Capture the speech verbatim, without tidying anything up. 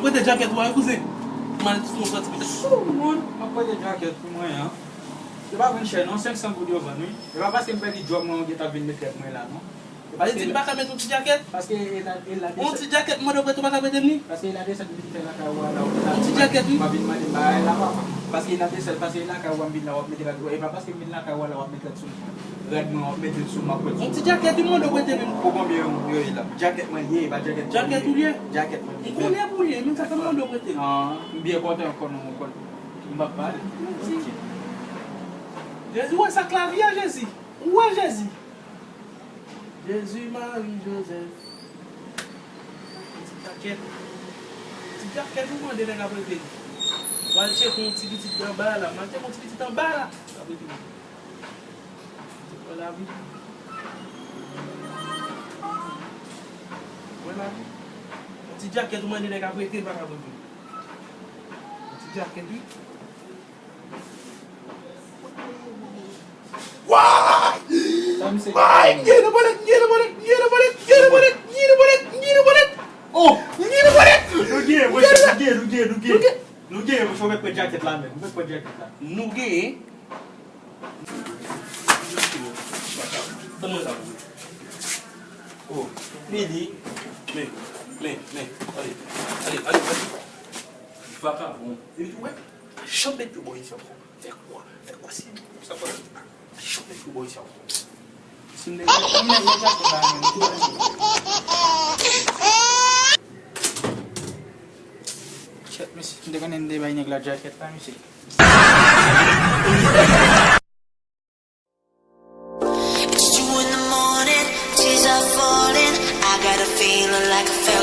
Prete djakèt ou a wi kouzen. M al fè yon sòti pita. Soumoun, m ap prete djakèt pou mwen an. Yo pa vann chè non, senk san goud yo vann wi. E pa paske m pèdi djòb mwen ou gentan vin met rèd mwen la non. Pase di m pa ka met yon ti djakèt? Paske e la, e la. Yon ti djakèt m mande w prete ou pa ka prete m li? Paske e la desèt m vin fè lakay ou a la. Yon ti djakèt wi. M ap vin mande bagay la papa. Paske e la desèt, paske e lakay ou a m vin la w ap met rèd. E pa paske m vin lakay ou a la w ap met rèd sou mwen. Rèd mwen w ap met l sou m ap prete. Yon ti djakèt wi m mande w prete m. Pou konbyen yo ye la? Djakèt mwen ye, e pa djakèt. Djakèt ou l ye? Djakèt mwen ye. M konnen pou l ye, men sa fè m mande w prete m. Ah, m byen kontan w konnen w konnen. M p ap pale. Jezi, w wè sa k lavi a Jezi? Ou wè Jezi? Jezi, Mari, Jozèf. Ti djakèt. Ti djakèt ou mande nèg ap rete li. W al tcheke yon ti pitit anba la. M al tcheke yon ti pitit anba la. Ap rete li. Wè lavi. Wè lavi. Yon ti djakèt ou mande nèg ap rete li, pa ka rete li. Yon ti djakèt wi. Waay! Waay! M gen nan bòlèt, m gen nan bòlèt, m gen nan bòlèt, m gen nan bòlèt, m gen nan bòlèt, m gen nan bòlèt! Oh! M gen nan bòlèt! Nou gen, nou gen, nou gen, nou gen, nou gen. Nou gen, nou gen, mwen fò mèt pran djakèt la menm, mwen pran djakèt la. Nou gen. Tann mwen sa pou mwen. Oh, Lili. Men, men, men, ale, ale, ale, ale. Vakabon. Epi tou wè, pa janm met pye bò isi ankò. Fè kwa, fè kwa si. Sa kwa? Pa janm met pye bò isi ankò. Si m te gen yon nèg nan djakèt la, men m tou. Chèt, mesye, m te konnen m te bay nèg la djakèt la, mesye. It's two in the morning, tears are falling. I got a feeling like I fell